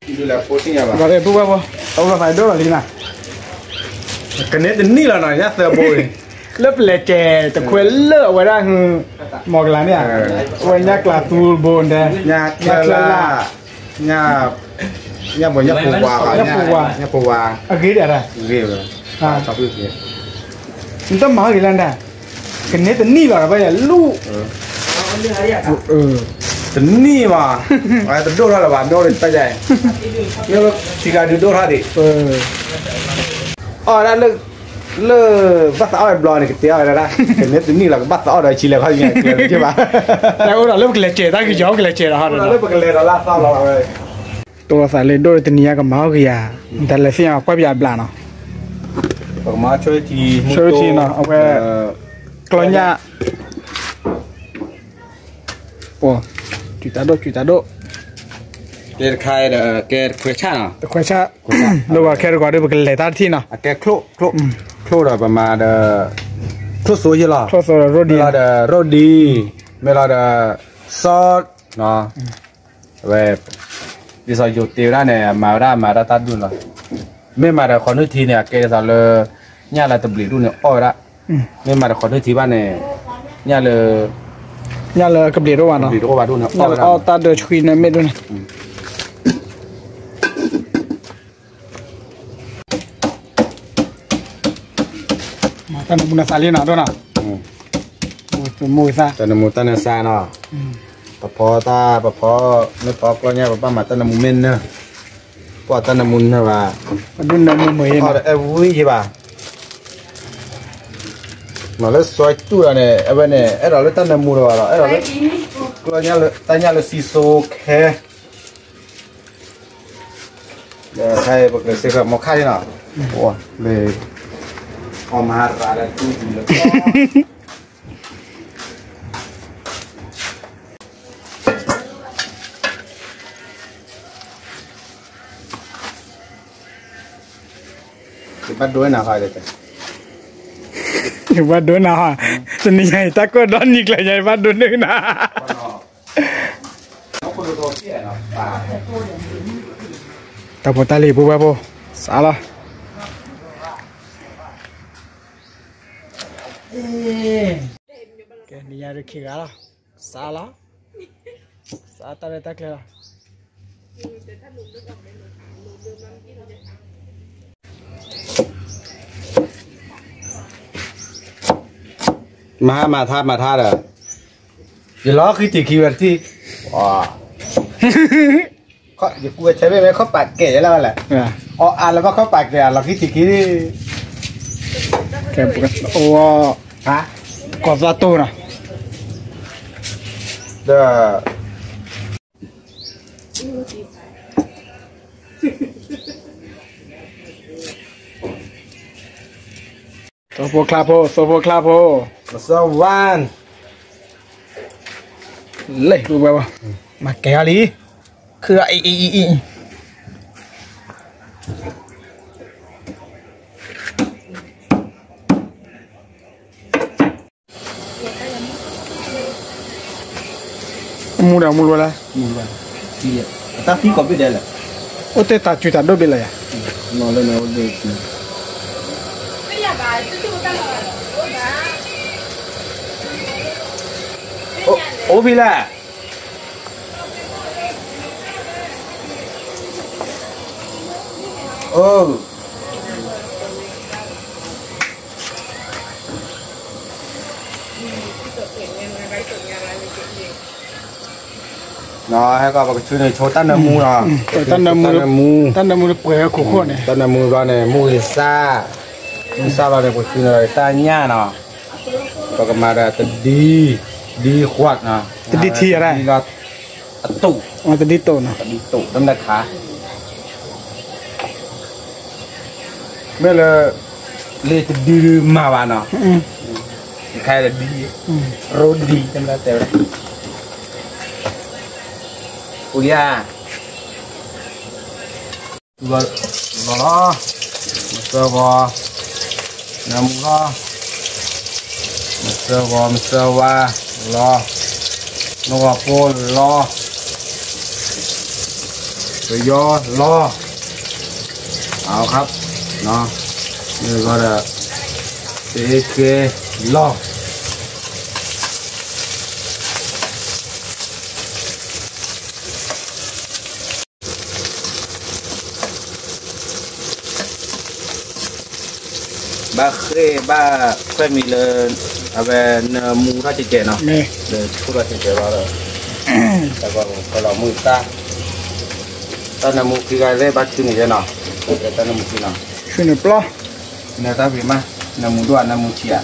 ပှၤဒဲးပူၤဝဲဖိ, တအိၣ်လီၤသးဒိၣ်လီၤလံနၤ, ကန့ၢ်တနံၣ်လီၤနီၤ ညၣ်သၢဘိအံၤ, လၢပလဲၤစဲးတခွဲလၢအဝဲဒၣ်, မီၤကလၤန့ၣ်ဧါ, အဝဲညၣ်ကျးသူဘိဒဲး, ညၣ်ကျၢလၢ်, ညၣ်, ညၣ်ဘိညၣ်ပူၤဝါ, ညၣ်ပူၤဝါ, အဂ့ၤဒၣ်, ဂ့ၤ, နတမၤဂ့ၤလၢနဒၣ်, ကန့ၢ်တနံၣ်လီၤ ဖဲယလူၢ် တနံၣ်ဘၣ်, တဒိၣ်ထီၣ်လၢၤဘၣ် မ့ၢ်အိၣ်လၢတၢ်ယါ, မ့ၢ်ထံဂၤဒုးဒိၣ်ထီၣ်ဒံး, အီၣ်ဝဲဒၣ်လၢ, လၢ, ဘၣ်သးအီၣ်ဝဲဘျီန့ၣ် ကတဲအီၣ်ဝဲဒၣ်, ကန့ၢ်တနံၣ်လီၤ ကဘၣ်သးအီၣ်ဒီးဆံလဲၤခီဆံညါကျဲလၢၤဘၣ်, တၢ်အိၣ်ဒီးလၢပကလဲၤစဲးတၢ်ကယီၤ ပကလဲၤစဲးဒီးဟီဒီး, လၢပကလဲၤဒီးလၢအသီလီၤဝဲ, တအိၣ်လီၤသးလၢဒိၣ်တနံၤညါကမၤအီၣ်ကယၤ, တၢ်လဲၤသ့ၣ်ညါကွၢ်ပၠးဘျးနီၤ, ပကမၤဆွဲထံ, ဆွဲထံနီၤ အဝဲ, ကျီညၣ် ပှၤ, ကွံာ်တၢ်ဒိၣ် ကွံာ်တၢ်ဒိၣ်, ကဲတခါဒီး ကဲတခွဲးဆၣ်နီၤ, တခွဲးဆၣ်, လၢပှၤခဲတဂီၤဒီး ပကလဲၤတၢ်တထံၣ်နီၤ, အကဲချိၣ်, ချိၣ်ဒီးပမၤဒီး, ချိၣ်စိယ့လီၤ, ချိၣ်စိဒီးရိၣ်ဒံ, ဒီးရိၣ်ဒံ, မ့ၢ်လီၤဒီး, စီၣ်, ဝဲ, ဒ်သိးယိၤတ့ဝဲဒၣ်န့ၣ် မၤဝဲဒၣ် မၤဒၣ်တၢ်ဒူၣ်လီၤ, မ့ၢ်မၤဒီးခီနုၢ်ထံန့ၣ် အကဲဒ်သိးလၢ, ညၣ်လၢတဘျံးဒူၣ်န့ၣ်အီၣ်ဝဲဒၣ်, မ့ၢ်မၤဒီးခီနုၢ်ထံဘၣ်န့ၣ်, ညၣ်လၢ, ညၣ်လၢကဘျံးတအိၣ်ဘၣ်နီၤ, တအိၣ်ဘၣ်ဒူၣ်န့ၣ်အီၣ်ဝဲဒၣ်, အီၣ်တၢ်ဒၢဆှံန့ၣ်မ့ၢ်ဒိၣ်န့ၣ် မၤတၢ်နမူနသးလံနီၤ ဒိၣ်နီၤ, မူသး, တၢ်နမူတၢ်နသးနီၤ, ပဖီတၢ် ပဖီ, မ့ၢ်ဖီကျီညါ ပဘၣ်မၤတၢ်နမူမ့ၢ်နၢၤ, ပှၤတၢ်နမူနၢၤဘၣ်, ပဒိၣ်နၢၤမူမ့ၢ်အီၤဒီးအဲၣ်ဝံယံၤဘၣ်, မၤလၢစီတူၢ်ဒီးန့ၣ် အဝဲန့ၣ် အဲၣ်ဒိးလၢတၢ်နၢမူလၢၤဘၣ်ဒီး အဲၣ်ဒိးလၢ, ကျီညါလၢ တၢ်ညၣ်လၢစံစိခဲ ဒီးခဲအံၤပကစ့ၢ်ကီးမီၤခါလံနီၤ, လၢ, အီၣ်မၤဟါရၤလၢတူၢ်ဒံးလၢ ယဘၣ်ဒိနၤဟါ, ယဘၣ်ဒိနၤဟါ, တနံၤညါအံၤ တၢ်ကီၢ်ဒီနံၤကျၢၤညါ ယဘၣ်ဒိန့ၢ်နၤ, တၢ်ဖိတၢ်လံၤပူၤဝဲဖိ, စးလီၤ, ကဲ နံၤညါဒုးခံဂၤလီၤ, စးလီၤ, စးတၢ်ရဲၣ်တၢ်ကျဲၤလီၤ. မၤဟါမၤထါမၤထါဒီး, ယလီၤဃံတံၢ်ခံဝဲတထံၣ်, ယကူဝဲဆဲးဘ့ၣ်မ့ၢ်ခီၣ်ပာ်ကဲၤယဲလၢလဲၣ်, အီၣ်အါလၢဘၣ်ခီၣ်ပာ်ကဲၤ အလီၤဃံတံၢ်ခံ, ကဲ, အိၣ်, ကီၢ်သးတိၢ်နီၤ, ဒီး သိဖိချါဖိ, သိဖိချါဖိ, မစၢဝါ, လၢပဝဲ, မၤကဲၤအီၤလံ, ခုအံၤအံၤအံၤအံၤ မူဒီးမူလွဲလၢ, တၢ်သံကိးဘ့ၣ်ဒဲးလဲၣ်, အိၣ်တ့ၢ်တၢ်စုတၢ်ဒိၣ်ဘ့ၣ်လၢယၤ, အိၣ်ဘ့ၣ်လဲၣ်, အိၣ် ဟဲကီး ပကဆူန့ၣ် ဆိတၢ်နၢမူနီၤ, တၢ်နၢမူ, တၢ်နၢမူတပှဲၤခိၣ်ခိၣ်န့ၣ်, တၢ်နၢမူဘျီန့ၣ် မူဂ့ၤစၢ်, မူစၢ်ဘျီန့ၣ် ပကဆူန့ၣ်ဒီးတၢ်ညၣ်နီၤ, ပကမၤဒီးတဒံ, ဒံဃွးနီၤ, တဒံထံ, အတိၣ်, တဒံတိၣ်နီၤ, တဒံတိၣ် တမ့ၢ်ခါ မ့ၢ်လၢ လၢတဒုမၤဘၣ်နီၤ, တခါတဒု, ရိဒံ တမ့ၢ်တဲဝဲ, ပူၤလံဧါ, လီၤလီၤ, မစၢဂီၤ, နၢမူလီၤ, မစၢဂီၤ မစၢဝါ, လီၤ, နဂီၤဖိလီၤ. ပယီၤလီၤ, အဝဲခါ, မ့ၢ်ဂီၤဒီး ပက့ၤလီၤ. ဘၣ်ဃ့ၢ်ဘၣ်ခွဲးမံၤလၢ အဝဲနၢမူထီၣ်ကဲကဲနီၤ, လၢဆူၣ်ထီၣ်ကဲကဲဘၣ်ဒီး တၢ်ကီကလီၤမုၢ်သၣ်, တၢ်နၢမူခံဂၤလၢဘၣ်ဆူၣ်န့ၣ်ယဲနီၤ, တၢ်နၢမူခံနီၤ, ဆူၣ်န့ၣ်ပျီ, နၢတၢ်ဖံးမး, နၢမူဒိၣ်ဧါ နၢမူဆံးဧါ,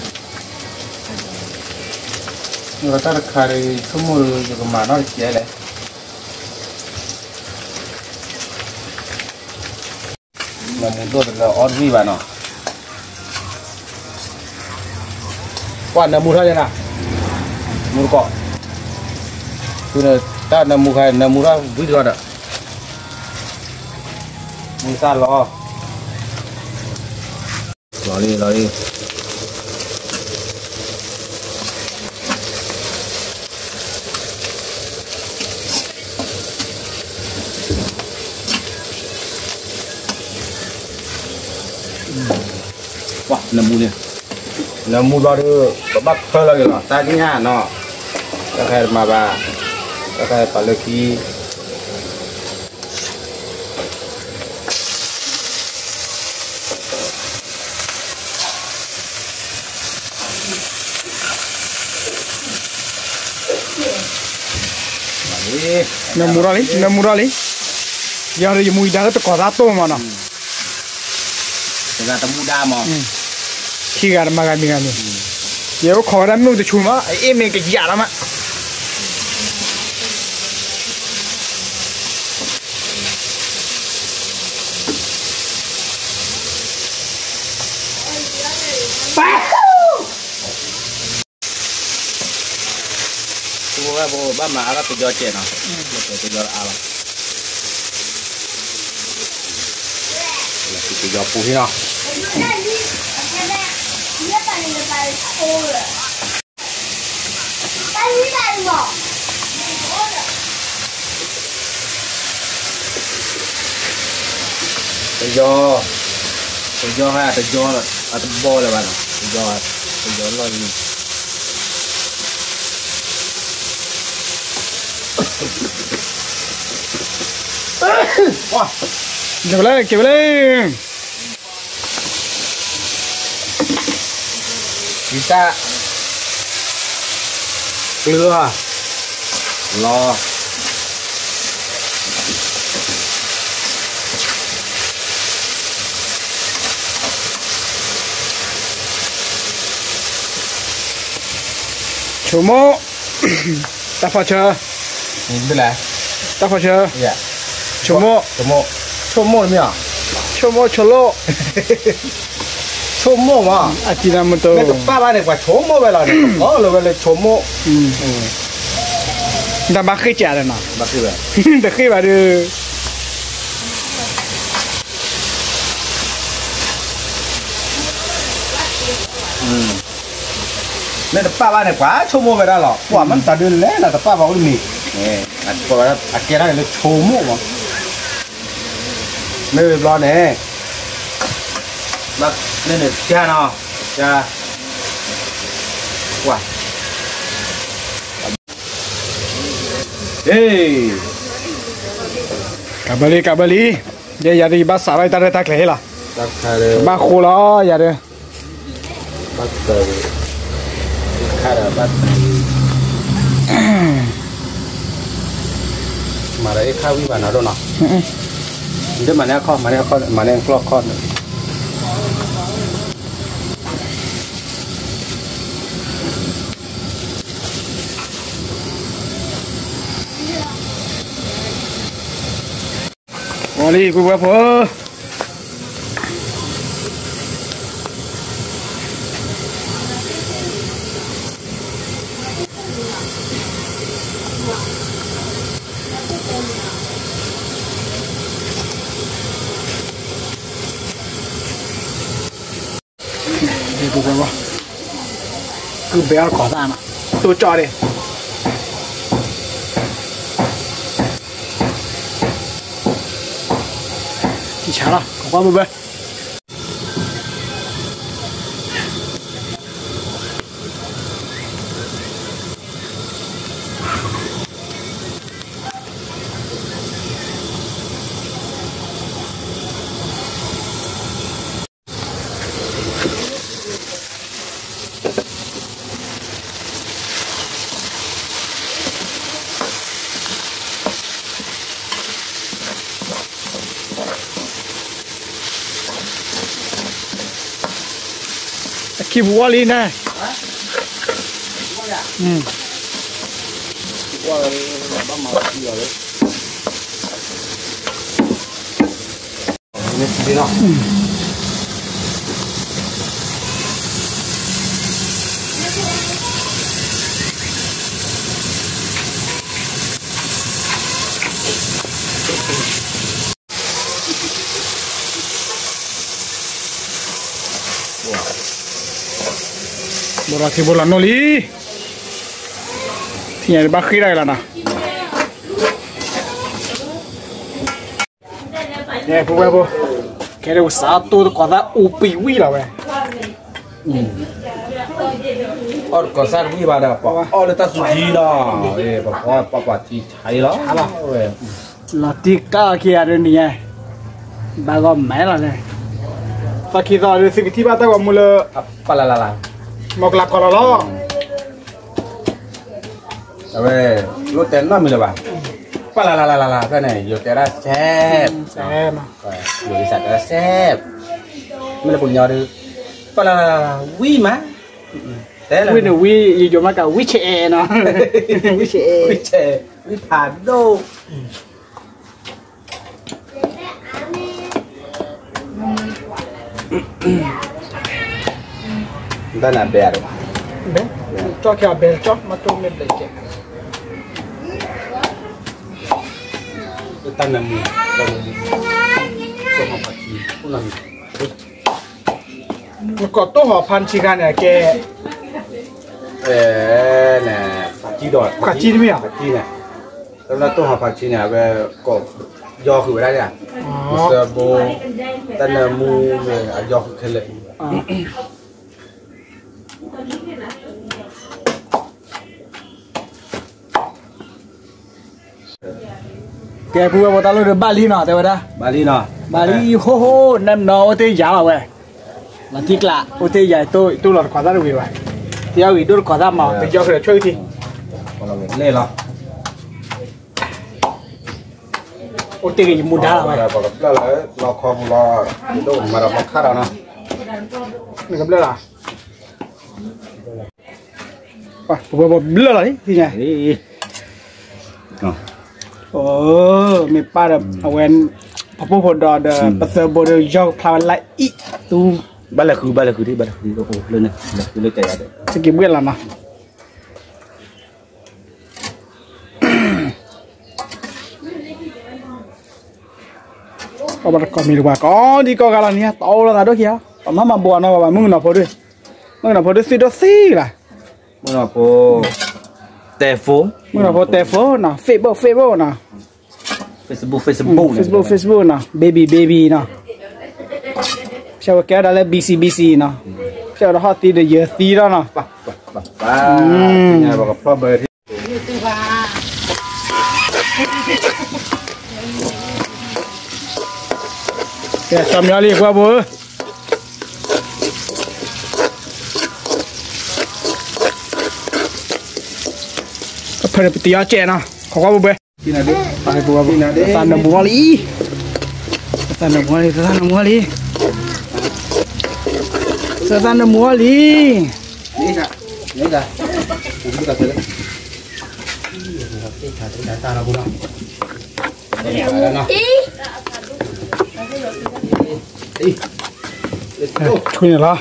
တၢ်တခါဒီး ဆိကမိၣ်ဒီး ယကမၤနီတကဲလဲၣ်. နၢမူဒိၣ်တလၢအီၣ်တဝံၣ်ဘၣ်နီၤ, ကွၢ်နၢမူထီၣ်ယဲနၤ, မူတကိး, တၢ်နၢမူခါ နၢမူထီၣ်ဝံၣ်တဂီၤဒီး မူသၣ်လီၤ, လီၤလံ လီၤလံ. နၢမူန့ၣ်, နၢမူဘျီဒီး ပဘၣ်ဖၢလီၤက့ၤလီၤ တၢ်ညၣ်နီၤ, တၢ်ခါတမၤဘၣ်, တၢ်ခါပာ်လၢခံ နၢမူထီၣ်လံ နၢမူထီၣ်လံ, ယၤဒီးယမူယဒါလၢတကိးသးတိၢ်မးနီၤ, တဂၤတမူဒါမး, ခံဂၤတမၤဂၤမံၤဂၤမံၤ, ယအိၣ်ခိးဝဲဒၣ်မ့ၣ်အူတဆူမး အအ့ၣ်မ့ၢ်ကယၤလီၤမး. ပဘၣ်မၤအါထီၣ်ပယီၤစဲးနီၤ, ပယီၤအါလီၤ, ပယီၤပူၤဟံၣ်နီၤ, ပယီၤ, ပယီၤဟဲ ပယီၤ အတဘီလၢၤဘၣ်နီၤ, ပယီၤ, ပယီၤလီၢ်လံၤ. က့ၤဝဲလၢ က့ၤဝဲလၢ. ယတၢ်ကျၢၤလီၤ. ဆိကမိၣ်, တၢ်ဖီၣ်ဆၢ, တၢ်ဖီၣ်ဆၢ, ဆိကမိၣ်, ဆိကမိၣ်မ့ၢ်ဧါ, ဆိကမိၣ်ဆိလိၣ်, ဆိကမိၣ်မး, အကံနမတိ, မ့ၢ်တပၣ်ဘၣ်န့ၣ် ပှၤဆိကမိၣ်ဝဲလီၤန့ၣ်, အီလၢဝဲလၢဆိကမိၣ်, တၢ်ဘၣ်ဃ့ၢ်ကးဒီးနီၤ, တဃ့ၢ်ဘၣ်ဒီး မ့ၢ်တပၣ်ဘၣ်န့ၣ် ပှၤဆိကမိၣ်ဝဲဒၣ်လီၤ, ပှၤမ့ၢ်တၢ်ဒုးလဲၣ်လီၤ တပၣ်ဘၣ်အိၣ်တမံၤ, အကဲဒၣ်လၢဆိကမိၣ်မး, မ့ၢ်ဘျီန့ၣ်, ဘၣ်န့ၣ်န့ၣ် ကၢ်နီၤ, ကၢ်, ကွၢ် ကးဘၢလံ ကးဘၢလံ, ယဲယၤဒုး ယဘၣ်စးထီၣ်တၢ်ရဲၣ်တၢ်ကျဲၤဟ့ၣ်လီၤ, ဘၣ်ဃိလီၤယၤဒုး, ဘၣ်တၢ်, ခါဒီးဘၣ်တၢ်, မၤဒီးအ့ၣ်ခါဝံၤဘၣ်နီၤဒိၣ်နီၤ, ဒ်မၤန့ၢ်အခီၣ် မၤန့ၢ်အခီၣ် မၤန့ၢ်ကျီၢ်ခီၣ်န့ၣ် ဝံၤလံ ပုၢ်ဝဲၢ်ဖိ, ပုၢ်ဝဲၢ်ဖိ, ကုၢ်ဘဲအီၣ်တကိးသၣ်နီၤ, တိၢ်ကၠီၣ်ဒံး. ဆံးဆါလီၤ ကွၢ်ဘၣ်ဘၣ် အခံပူၤဝီလံန့ၣ်, ဘိလီၤထံဘိလီၤနိၣ်လံ, ထံၣ်ညါတဘၣ်ဃ့တၢ်အံၤလီၤနီၤ, ဖိဝဲဖိ, ခဲဒၣ်ဝဲစးတိၢ်တကိးသၣ်အိၣ်ပံၤဝံၤလီၤဝဲ, အီၣ်တကိးသၣ်တဝံၤဘၣ်ဒီး ပအီၣ်လၢတၢ်သူၣ်ထံလီၤ, ပပှၤပှၤထံဆါအံၤလီၤ, လီၤတံၢ်ကၢ်အီၤက့ၤယၤဒ်န့ၣ်, ဘၣ်ဂီၢ်မဲလီၤန့ၣ်, သီခံသီဒ်သုကထံၣ်ဘၣ်တၢ်ဂီၤမူလၢ ပလလလ, မီၢ်ကလးကီၢ်လီၤလီၤ အဝဲ, လိၣ်တဲနီတမံၤလၢၤဘၣ်, ပလလလလလ ဖဲန့ၣ် ယိၤတဲဒၣ်စဲး, ယိၤတဲဒၣ်စဲး, မ့ၢ်လၢပှၤကညီဒုး, ပလလလလလ ဝံၤမး, ဝံၤန့ၣ်ဝံၤ ယယိၤမၤကၤဝံၤဆဲးနီၤ, ဝံၤဆဲး, ဝံၤဖးဒိၣ် တၢ်နဘဲး, ကၠီခဲအဘဲကၠီ မ့ၢ်တိၢ်မ့ၢ်ဘျဲးကဲ, တၢ်နမူ, တၢ်နမူ, တိၢ်ဟီၣ်ဖးထံ, နကိးတိၢ်ဟီၣ်ဖးထံခါန့ၣ် ကဲ, ဖးထံဒီး, ဖးထံတမ့ၢ်ဧါ, ဖးထံန့ၣ်, တၢ်တိၢ်ဟီၣ်ဖးထံန့ၣ် အဝဲကိး, ယီၤဃုာ်ဝဲဒၣ်, မုၢ်စၢဘိ, တၢ်နမူ, အယီၤဃုာ်ခဲလၢာ် ကဲ ပုၢ်ဝဲၢ်ဖိ တၢ်လိၣ်ဒီးဘၣ်လံနီၤ တဲဝဲဒၣ်, ဘၣ်လံနီၤ, ဘၣ်လံ ဟိဟိ နမ့ၢ်နီၤ အိၣ်တ့ၢ်ယၤလီၤဝဲ, လီၤတံၢ်ကျး အိၣ်တ့ၢ်ယၤ တိၢ်လီၤတကိးသၣ်တဝံၤဘၣ်, တယီၤဂ့ၤဒိၣ်တကိးသၣ်မး တယီၤဃုာ်ဒီးဆွဲကထံ, လဲၣ်လီၤ, အိၣ်တ့ၢ်ဂ့ၤယမူဒါလီၤဝဲ, ပကဘျၢၣ်လီၤ, နကဘျၢၣ်လီၤ ပဘျၢၣ်လီၤလံ, မ့ၢ်ပၢ်ဒီး အဝဲ ပှၤပိာ်ဖိဒီး ပသၢဘိဒီး ယီၢ်ကဖျါဝဲလၢအံၣ်သူ, ဘၣ်လဲၤဃု ဘၣ်လဲၤဃုဒံး ဘၣ်လဲၤဃုဒံး အိၣ်လၢန့ၣ် လဲၤဃုလၢတၢ်ယၤဒီး စက့ဘှ့ၣ်လီၤနီၤ. အဘၣ်တကိးမံၤတပှၤ ကိးဒံကိးဂၤလီၤန့ၣ် တအိၣ်လီၤသးဒိၣ်ခံဂၤ, ပမၤမၤဘိးအနီၢ်ဘၣ် မုၣ်ကနီၤဖိဒုး, မုၣ်ကနီၤဖိဒုးသံဒိၣ်သံလၢ်, မုၣ်ကနီၤဖိ, တဲဖိ, မုၣ်ကနီၤဖိတဲဖိနီၤ Facebook Facebook နီၤ, Facebook Facebook Facebook နီၤ baby baby နီၤ, ဖျါဝဲကဲဒၣ်လၢ busy busy နီၤ, ဖျါဝဲဒီးဟီၣ်သံဒီးယၢၤသံဒီးနီၤ, ပှၤ ကဲ စီၤမံၤအီလံ ကွၢ်ဘိဧၢ, ဖဲန့ၣ်ပတံၤအီၣ်ကဲနီၤ ခီကွၢ်ဘိဘဲ, သးနမူအီလံ, သးနမူအီလံ, သးနမူအီလံ, သးနမူအီလံ. ဆွံန့ၣ်လီၤ,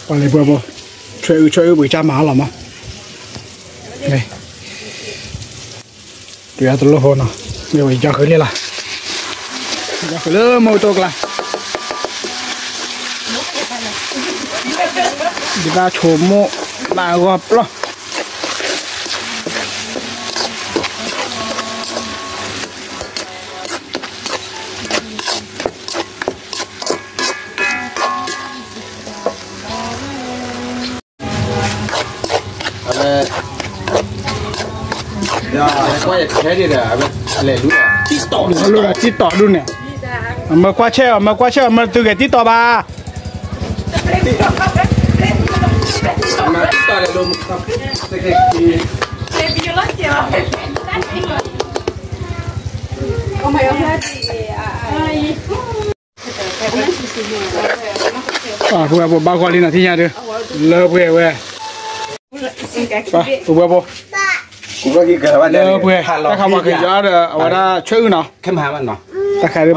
ပှၤလၢပှၤဘိ, ဆွဲအု ဆွဲအု ပကစၢ်မၤအီၤလီၤမး, တုၤအတလိၣ်ဖိနီၤ, မ့ၢ်ဝဲယီၤဃုာ်လံလီၤ, ယီၤဃုာ်လၢမုၢ်တိကျါ, ယဘၣ်ဆိမိၣ် ဘၣ်အဂီၢ်ပျီၢ်. လဲၤဒုးဒီး အဝဲလဲၤလူၤ လူၤဒီးတံတီၣ်ဒုးန့ၣ်, အမၢကွၢ်ဆဲးအီၤ မၢကွၢ်ဆဲးအီၤ မၢသုဂဲၤတံတီၣ်ဘၣ်. ပဝဲဖိဘၣ်ဂီၤလံနီၤ ထံၣ်ညါဒုး လၢပှဲၤဝဲ, ပဝဲဖိ လၢပှဲၤ တၢ်ခးမၤကယီဒီး အဝဲဒၣ်ဆွဲအုၣ်နီၤ, တၢ်ခးဒုး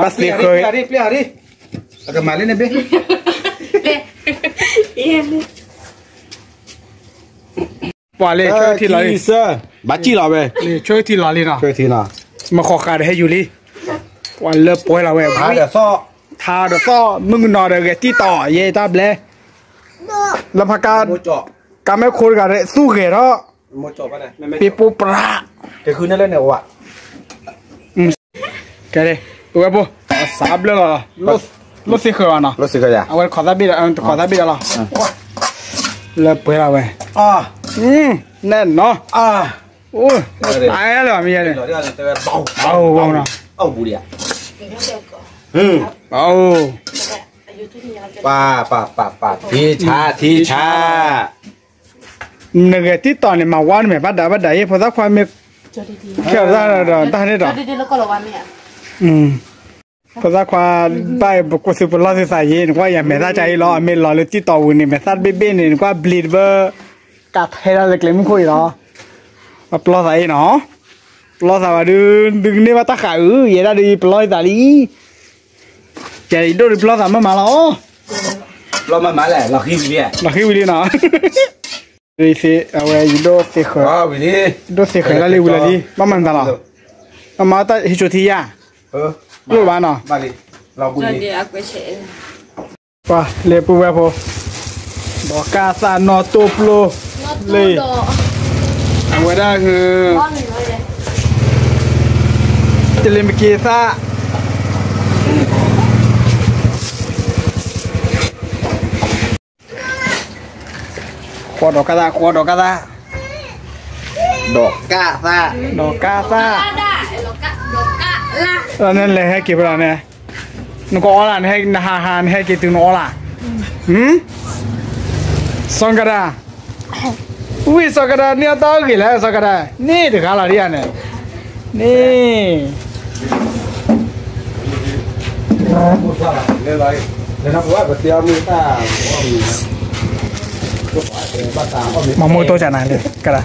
ဘၣ်သ့ဃၢၤ ပှၤလၢဆွဲထံလီၤလံ, ဘၣ်စံၣ်လီၤဝဲ, ဆွဲထံလီၤလံနီၤ, မ့ၢ်ဃီၤဃာ်ဒီးဟဲယူၤလံ, ပှၤလၢပှဲၤလီၤဝဲ, ထါဒီးသီၣ် မုၢ်ကနီၤဒီးဂဲၤတံတီၣ် ယဲတၢ်ဘျဲ, လၢဖးကါ ကါမဲၢ်ခိတဂၤဒီး သူၣ်ဂဲၤထီၣ် ပ့ၤပိပြး, ကဲ ပဝဲဖိ စးဘျၢလီၤ, လိၣ်သ့ဃၢၤဘၣ်နီၤ, အဝဲတခီၣ်သၣ်ဘ့ၣ်ဒီး တခီၣ်သၣ်ဘ့ၣ်ဒီးလီၤ, လၢပှဲၤလီၤဝဲ, နဲၣ်နီၤ, အိၣ် တၢ်အဲၣ်လၢၤဘၣ်မ့ၢ်ယဲန့ၣ်, ပၢ်ပၢ်ပၢ်ပၢ် ထံဆါထံဆါ နဂဲၤတံတီၣ်န့ၣ် မၤဝါနမဲာ်ဘၣ်ဒၣ်ဘၣ်ဒၣ်ယဲ ဖိသၣ်ခွါမ့ၢ် ခဲအံၤဒီး တၢ်န့ၣ်ဒီး ဖိသၣ်ခွါ ဘၣ်ပကိးသုပလီၢ်သုသးယဲ နကွၢ်ယၤမဲာ်သၣ်ကါအံၤလီၤ အမ့ၢ်လီၤလၢတံတီၣ်ဝံၤန့ၣ် မဲာ်သၣ်တဘ့ၣ်ဘ့ၣ်န့ၣ် နကွၢ်ဘျံးတဘၢ ကးထဲဒၣ်လၢကျဲမုၢ်ခိၣ်အံၤလီၤ ပပလီၢ်သးအံၤနီၤ ပလီၢ်သးဘၣ်ဒုး သုကန့ၢ်ဘၣ်တၢ်ဃာ်အုး ယဲဒၣ်ဒုးယပလီၢ်ယသးလံ ကဲယဒိၣ်ဒုးပလီၢ်သးမ့ၢ်မးလီၤ ပလီၢ်မ့ၢ်မးလဲၣ် လီၤဃံဝံၤလံ လီၤဃံဝံၤလံနီၤ အဝဲယဒိၣ်သ့ဃၢၤ ယဒိၣ်သ့ဃၢၤလၢလံဝံၤလီၤလံ ဘၣ်မၤနသးလီၤ ဘၣ်မၤတၢ်ဟံးစိၤထံယါ လိၣ်ဘၣ်နီၤ ပှၤလဲၤပုၢ်ဝဲၢ်ဖိ ဒီးကၢ်သၣ်နီၢ်တိၢ်ပျိလံ အဝဲဒၣ် တလ့မက့ၤသၣ် ဃီဒီးကၢ်သၣ် ဃီဒီးကၢ်သၣ် ဒီးကၢ်သၣ် ဒီးကၢ်သၣ် နလဲၤဟဲက့ၤဖဲလီၤန့ၣ် နကအီလၢ် နဟဲ နဟးဟး နဟဲက့ၤတုၤနအီလၢ် စီၤကဒါ ဝံၢ်စီၤကဒါ န့ၢ်အတၢ်အဂ့ၢ်လဲၣ် စီၤကဒါ န့ၢ်တဂၤလီၤဒ်ယၤန့ၣ် န့ၢ် မ့ၢ်မိၢ်တိၢ်ကနၤလၢ ကဒၣ်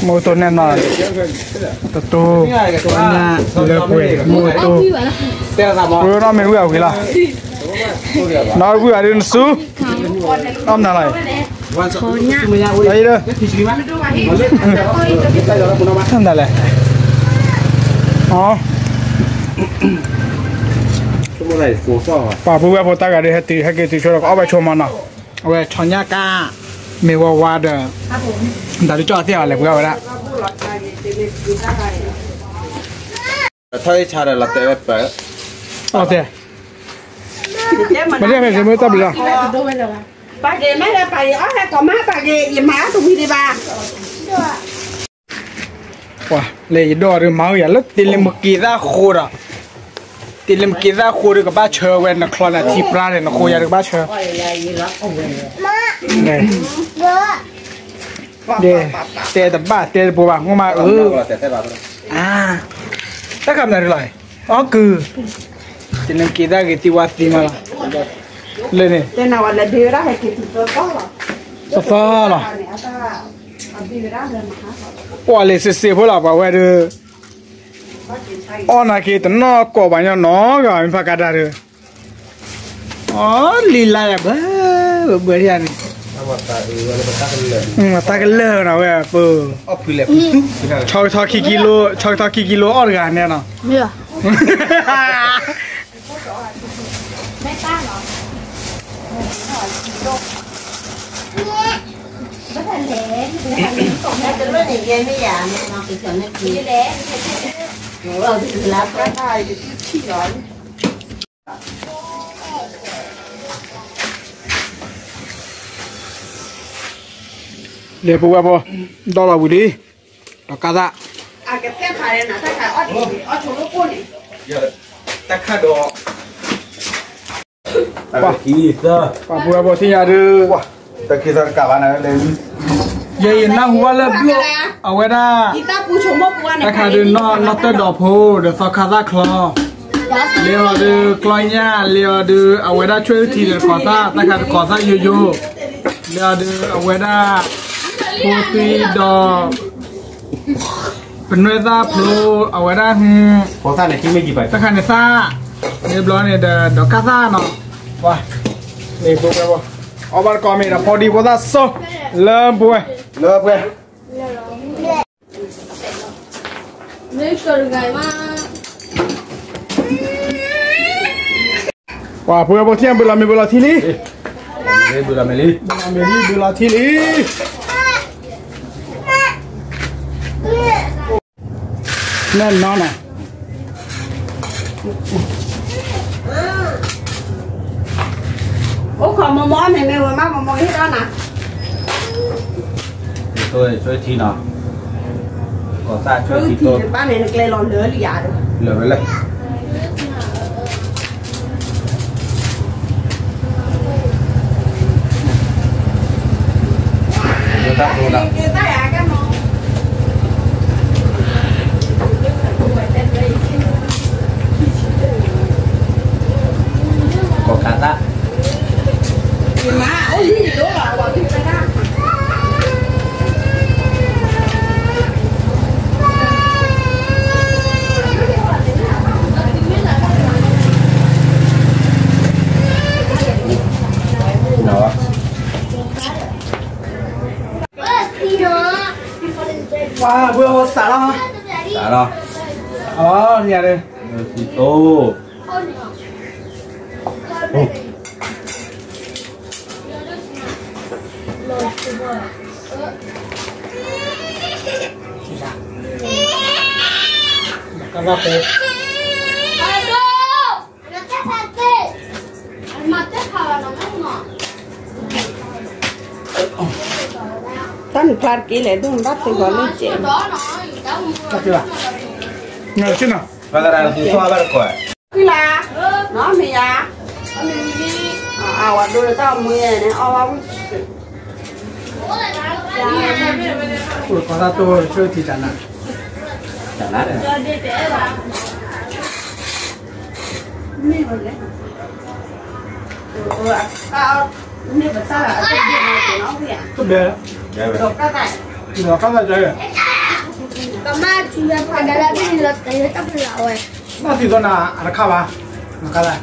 မိၢ်တိၢ်နဲၣ်နီၢ် တတိၤ လၢပှဲၤ မိၢ်တိၢ် ပှၤနီၢ်မ့ၢ်ဝံၢ်အဝံၢ်လီၤ နီၢ်ဝံၢ်အဒုးနစု နီၢ်မနုၤလီၤ တၢ်အံၤဒီး တၢ်မနုၤလဲၣ် ပှၤပုၢ်ဝဲၢ်ဖိတၢ်ဂၤဒုး ဟဲတုၤ ဟဲက့ၤတုၤဆိဒီး ကအီၣ်ဘၣ်ဆိမးနီၤ အဝဲဆီညၣ်ကါ မ့ၢ်ဝါဝါဒီး တၢ်ဒုးကၠီၣ်အသ့ၣ်အီၤလဲၣ် ပှၤဝဲဒၣ် ထီၣ်အ့ၣ်ဆါဒီးလီၤတဲာ်ဝဲပၢၢ် အီၣ်တဲာ် မ့ၢ်တဲဖဲမ့ၢ်တၢ်ဘျုးလီၤ ပှၤလဲၤယဒိၣ်ဒုးမၤဝဲယၤလၢတ့လ့မက့ၤသၣ်ဃိဒီး တ့လ့မက့ၤသၣ်ဃိဒီးကဘၣ်ဆၢဝဲ နချီနထံပြါန့ၣ် နဃိယၤဒီးကဘၣ်ဆၢ တဲတဘၣ်တဲတပူၤဘၣ် ငိၢ်မးအု တၢ်ခးမနုၤဒုးလီၤ အီၣ်ကုၤ တ့လ့မက့ၤသၣ်ဂ့ၤသံဝါသံမးလီၤ လၢန့ၣ် သီသီလီၤ ပှၤလဲၤစ့စ့ဖိလီၤ ပှၤဝဲဒုး အီၣ်နာ်က့ၤတနီၢ်ကီၢ်ဘၣ်ညီနီၢ်ဂၤ မ့ၢ်ဖးကါတၢ်ဒုး အီၣ်လံလါယၤဘၢ ဘၢဘၢယၤန့ၣ် တၢ်ကလၢာ်နီၤဝဲ ပ ဆီကထီခံကံလိ ဆီကထီခံကံလိအီၣ်တဂၤန့ၣ်နီၤ လဲၤပဝဲဖိ ဒီလီၤဝံၤလံ ဒီးကါသၣ် တၢ်ခါဒီး ပှၤပှၤဖိထံၣ်ညါဒုး တၢ်ခံသီတကးဘၣ်နၤလဲၣ်, ယဲယနၢ်ဟူဘၣ်လၢဘျိၣ် အဝဲဒၣ် တၢ်ခါဒုး နီၢ်တၢၢ်ဒီးဖိ ဒီးသီခါသၣ်ချီ လံအီၤဒုး ကျီညၣ် လံအီၤဒုး အဝဲဒၣ်ဆွဲထံဒီးတကိးသၣ် တၢ်ခါတကိးသၣ်ယိယိ လံအီၤဒုး အဝဲဒၣ် ဖိသံဒီး ပနွဲၢ်သၣ်ဖျိ အဝဲဒၣ် တၢ်ခါန့ၣ်သၣ် မ့ၢ်ဘျီန့ၣ်ဒီး ဒီးကၢ်သၣ်နီၤ ပှၤ န့ၣ်ဖိဝဲ အီၣ်ဘၣ်တကိးမ့ၢ်ဒီး ဖိဒံဖိသၣ်စိ လၢပှဲၤ လၢပှဲၤ ပှၤဖိဝဲဖိထံၣ်ညါ ဘုလီၤမ့ၢ်ဘုလီၤထံလံ, ဘုလီၤမ့ၢ်လံ ဘုလီၤမ့ၢ်လံ ဘုလီၤထံလံ, နဲၣ်နီၤနီၤ အိၣ်ခိးမီမီန့ၣ် မ့ၢ်ဝဲမး မီမီဟ့ၣ်ဒီးနၤ, ဆွဲထံနီၤ, ကိးသၣ်ဆွဲထံ ဘၣ်န့ၣ် နကျဲလီၤလၢလံဧါဒီး လၢဝဲလၢ တၢ်ဒိၣ်နီၤ ကိးခးသၣ် ပှၤ ဘုဟိစးလီၤ, စးလီၤ, အီၤ န့ၣ်ယၤဒီး တိ ကဘၣ်ဃိ တၢ်နဖျါတက့ၢ်လဲၣ် ဒိၣ်နဘၣ်သုဂီၤလၢကဲး, တၢ်ဖျါဘၣ်, နက့ၤနီၤ, ဖျါသရၣ်သူထီၣ်ဘၣ်တကိး, ဃံလၤ, နီၢ်မ့ၢ်ယၤ, အဝဲဒိၣ်လၢတၢ်မွေးန့ၣ် အီၣ်ဝဲဝံၣ် ကိးသၣ်တိၢ်ဆၢထံတၢ်နၤ, တၢ်နၤ, မ့ၢ်ဝဲလဲၣ်, မ့ၢ်ပသၣ်, တဘဲ, ဒီးကသၣ်, ဒီးကသၣ်ကဲ, ကမၣ်ထံဝဲဖးဒၣ်လၢဘ့ၣ်န့ၣ်လီၤ တၢ်ယိတၢ်ဖျါဝဲ ဘၣ်သံသိးနၤ အတခါဘၣ်, နကါလဲၣ်,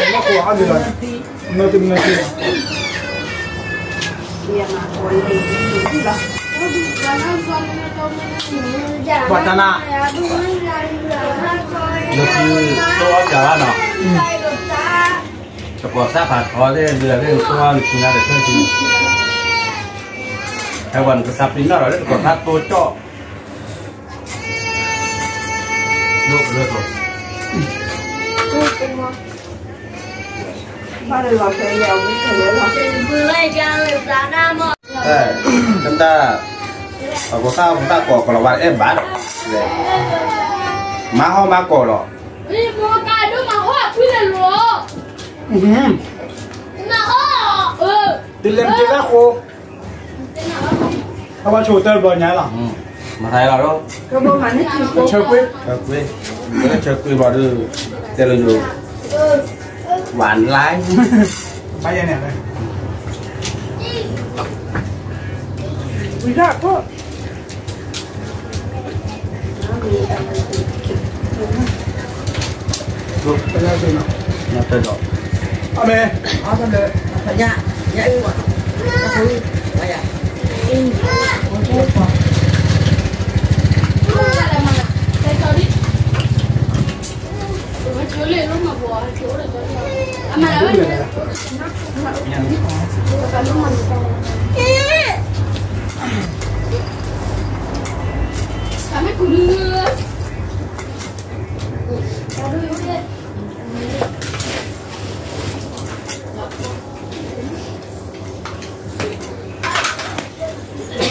မ့ၢ်ကိးအီၣ်ဒံးလီၤ, မ့ၢ်တမ့ၢ်တမ့ၢ်, ပှၤတၢ်နၤ, လၢခံတိၢ်အီၣ်ပျးဘၣ်နီၤ, တကိးသၣ်ဖးထီသ့ၣ် ဒုးသ့ၣ်တိၢ်အီၣ်လၢခံနၤတဆၢထံ, ဟဲဝဲနကစၢ်ပျံၤနီၣ်ဒီး တကိးသၣ်တိၢ်ကၠီၣ် ဒိၣ်ကလၢာ်သိး, တၢ်, အကသၣ်အကသၣ်ကိးကလီၤဝါအဲၣ်ဘၣ်, မၤဟီၣ်မၤကိးလီၤ, တုၤလဲၤမ့ၢ်တ့ၢ်ဘၣ်ဃိ အဝဲဆိတၢ်ဘျီညါလီၤ, မၤသးလီၤ, ဆၢကွ့, ဆၢကွ့, ဆၢကွ့ဘၣ်ဒီး တဲလိာ်ယိာ်, ဝၤလါ, ဘၣ်ယဲန့ၣ်, ဝံၤဒၣ်ခိၣ် အမ့ၢ်, ဘ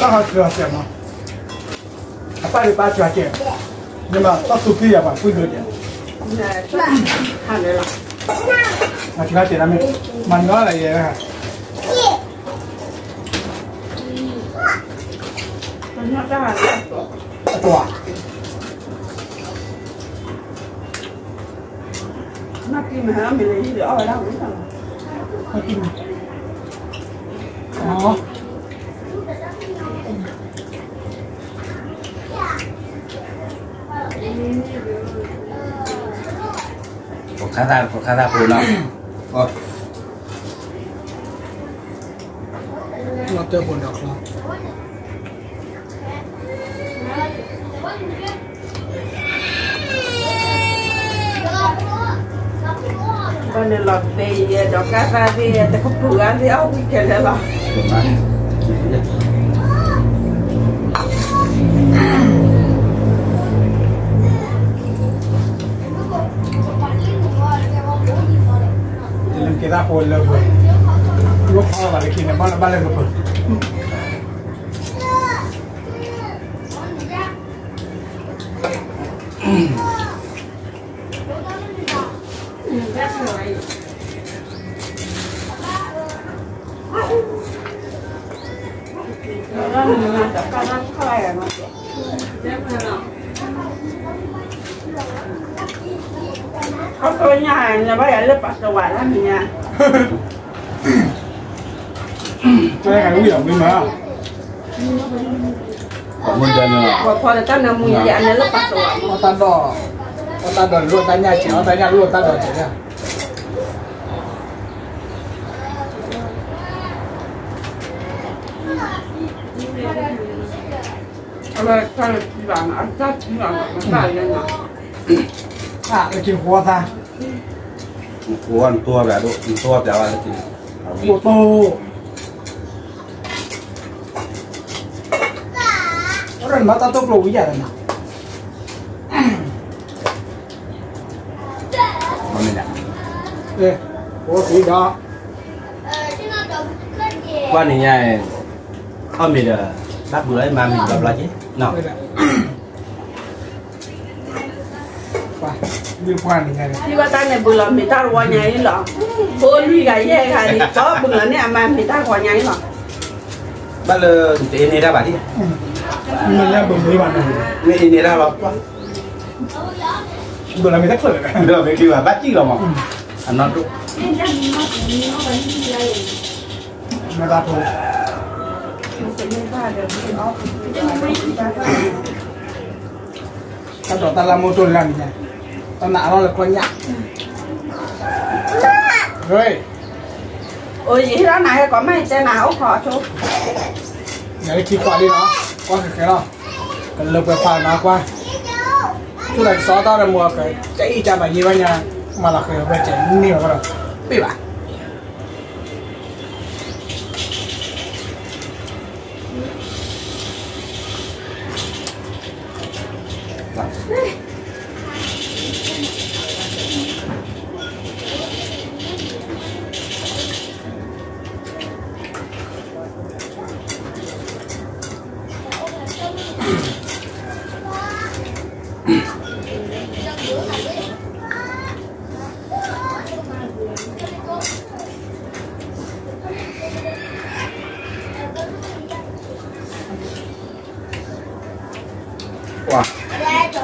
ၣ်ဟီဆှၢအစဲးမး, အပၢ်ဒုးပၢ်ဆှၢကဲး, မ့ၢ်ဘၣ်တၢ်သူၣ်ဖှံယၤပှၤကွံာ်ဒိၣ်ဒဲး, မၤထံၣ်ဘၣ်တဲနၤမ့ၢ်, မၤနီၤလၢယဲ, အတ, ဖိခါသၣ်ဖိနီၤ, လီၤတၢ်ဖိဒီးချီ ဘၣ်န့ၣ်လီၤဘဲယဲဒီးကါသၣ်သ့ၣ် တကပူၤဂၤသ့ၣ်အီၣ်ဝံၤခဲလၢာ်လီၤ. ယလၢက့ၤသၣ်ဃိလၢပှဲၤ, လိၣ်ခီဘၣ်လၢခံန့ၣ် ဘၣ်လၢဘၣ်လၢကပၢၤ ခီဖျိညါ နဘၣ်ယၤလၢပှၤတဝးလၢမံၤညါ, ဝဲဝံၤမး, ပှၤဖီလၢတၢ်နၢမူညါ ယၤန့ၣ်လၢပှၤတဝး, အီၣ်တၢ်ဒိၣ်, အီၣ်တၢ်ဒိၣ်လိၣ်တၢ်ညၣ်စဲး အီၣ်တၢ်ညၣ်လိၣ်တၢ်ဒိၣ်စဲး, အဝဲတၢ်လၢခံဘၣ်န့ၣ် အတၢ်ခံဘၣ်န့ၣ် အတၢ်လၢက့ၤဃီသး, ဃီနတိၢ်ဘၣ်ဒိၣ် နတိၢ်ဘၣ်လၢက့ၤ, ဃီတိၢ် အရၢၣ်မၤတၢ်တိၢ်ကျိၤဝံၤယၤလၢနၤ, အိၣ်သံဒီး, ကွၢ်နံၤညါ, အီၣ်မ့ၤဒီး, ဘၣ်ဘူးလီၤမၤမ့ၤဘျီဘျီက့ၤ, ထံၣ်ဘၣ်တၢ်န့ၣ်ဘူးလီၤမ့ၤတၢ်တဝီညါအံၤလီၤ, ဖိလွံၢ်ဂၤယဲၢ်ဂၤန့ၣ် ကီဘူးလီၤန့ၣ် အမၤမ့ၤတၢ်တဝီညါအံၤလီၤ, ဘၣ်လၢတအ့န့ၢ်တၢ်ဘၣ်ဒ်, မ့ၢ်အ့န့ၢ်တၢ်လီၤ, ဘူးလီၤမ့ၤတၢ်ချၢ, ဘူးလီၤမ့ၤချၢဘၣ် ဘၣ်စံၣ်လီၤမး, အနီၢ်ဒိၣ် မ့ၢ်ဘၣ်ဖိ တၢ်ဒိးတၢ်လၢမိၢ်တိၢ်လၢနံၤညါ, တၢ်နးအလီၢ်လၢကွၢ်ညၣ်, အိၣ်ယံၤဟ့ၣ်လီၤနၤဟဲကီးမး ယတဲနၤအိၣ်ခိးဆိ, ယၤလၢခံခွးလံနီၤ, ကွၢ်ဃဲၤဃဲၤလီၤ, ကလၢပှဲၤခွးနီၤကွၢ်, ဆူၣ်တၢ်ကစီၣ်တၢ်ဒီးမိၢ်အက, က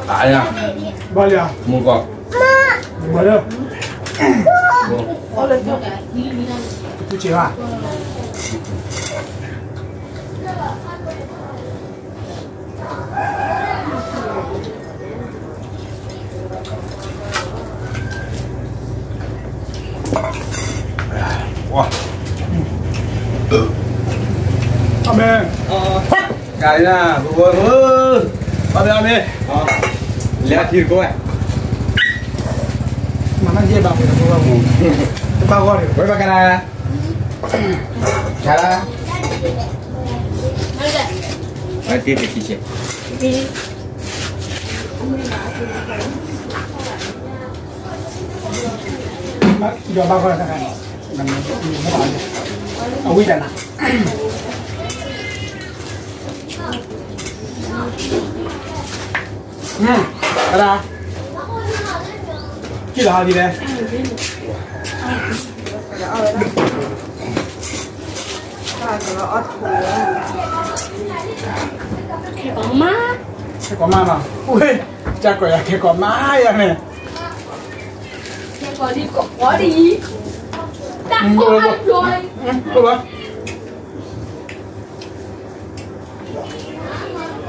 အံၣ်ကၢ်ဘၣ်ယ့ဘၣ်ညါ, မၤလီၤဃဲၤအဝဲကဲန့ၢ်ဝဲဒီး, ပ့ၢ်ဘၣ် ဘၣ်လၢ, မူကီၢ်, ဘၣ်လၢ, ပူၤဆံးဘၣ် အမ့ၢ်, ကၤလံနၤ, ဘၣ်မ့ၢ်, လဲၤထံတကိးဝဲ, မၤမ့ၢ်ယဲၢ်ဘၣ်မ့ၢ်, တဘၣ်ဂီၢ်န့ၣ်, ဝဲဘၣ်ကနၤ, ကၤလါ, ဝဲတ့တဆံဆဲး ဒီးဘၣ်ဃီတခါန့ၣ်, အဝံတၢ်နၤ, ဟမ်, တၢ်ဒၣ်, ကံၣ်လီၤဟီဒ်လဲၣ်. ခဲကိာ်မးနီၤ, ဝ့ၢ်, ကၢ်ကိာ်ယၤခဲကိာ်မးယၤန့ၣ်, ခဲကိာ်ဒ်ကိာ်ဒ်အံၤ, တၢ်ကိာ်အါဘျီ, အ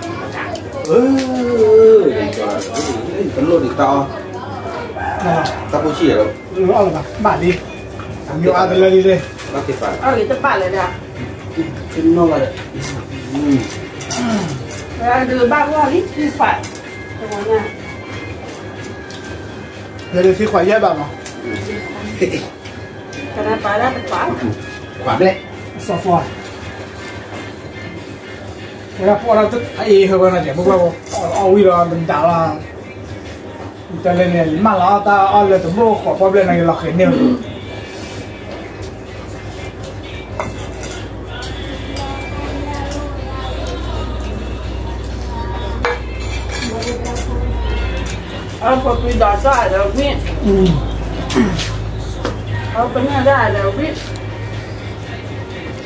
ၢ, တလိၣ်ဒံးတၢ်အီၣ်, တၢ်ဖိဆံးယၤလီၤ, အီၣ်လီၤဘၣ်, ဘၣ်လံ, မ့ၢ်အါတလၢလံလံ, အီၣ်ဂ့ၤတဘၣ်လၢၤဒၣ်, တနီၣ်ဘၣ်လၢ, ဒုးဘၣ်ဂီၢ်လံ, သံခွး, လၢဒုးသံခွးယဲၢ်ဘၣ်မး, ကနၣ်ပာ်ဒၣ်တခွး, ခွးဘျဲၣ်, စီၤဖီ, ဝဲဒၣ်ပှၤဒီးအအံၤဟဲဝဲနီၤ တဲ ပှၤပှၤ အီၣ်ဝံၤဒီးမတၤလီၤ, တလဲၤန့ၣ် မၢလီၤတၢ်အီၣ်လၢတဘိၣ်ဃိးပီၣ်ဘျဲၣ်န့ၣ် လီၤဃဲၤန့ၢ်ဝဲ အပပှၤဒီးတၢ်အဒီးဝံၣ်, အပနၢ်တၢ်အဒီးဝံၣ်,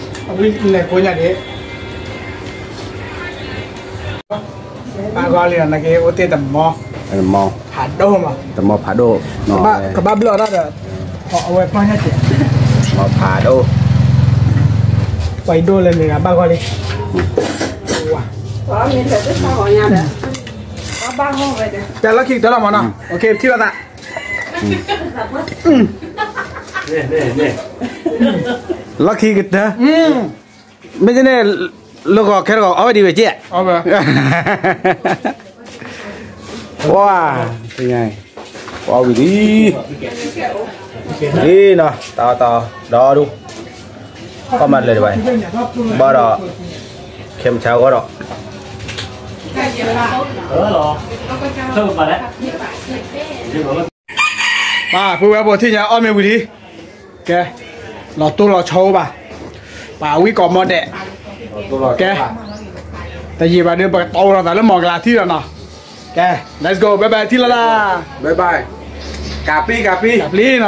အဝံၣ်န့ၣ်ကိးညါဒံး, ဘၣ်ဂီၢ်လံနီၤ နက့အိၣ်တ့ၢ်တမီၤ, ဖးဒိၣ်မး, တမီၤဖးဒိၣ်, ကဘၣ်ဘျီၣ်တၢ်ဒီး, အဝဲပျီညါက့ၤ, မီၤဖးဒိၣ်, ပှၤအံၤဒိၣ်လဲၣ်န့ၣ်ဘၣ်ဂီၢ်လံ, တၢ်လီၢ်ခံကတၢၢ်လီၤမးနီၤ, ထံၣ်လိာ်သး, လီၢ်ခံကတၢၢ်, မ့ၢ်န့ၣ်, လၢဂီၤခဲတဂီၤ အီၣ်ဝဲဒံးဝဲကဲ, ပှၤ, ပှၤဝံၤလံ, အံၤနီၤ တၢ်အီၣ်တၢ်အီဒီဒူၣ်, ကီၢ်မၤလၢာ်ဒံးဘၣ်, ဘၣ်ဒီး, ခဲမုၢ်ဆါဂီၢ်ဒီး ပှၤဖိဝဲၢ်ဖိထံၣ်ညါအီၣ်မ့ၢ်ဝံၤလံ, ကဲ, လီၤတိၢ်လီၤဆီအိၣ်ဘၣ်, ပှၤဝံၣ်ကိးမီၤဒဲး, ကဲ, တယံာ်ဘၣ်ဒီး ပကတီၢ်လိာ်သးလၢမီၤကလၤထံၣ်လီၤနီၤ, ကဲ, let's go, bye bye ထံၣ်လိာ်သး, bye bye, ကးပျံၤ ကးပျံၤ ကးပျံၤနီၤ.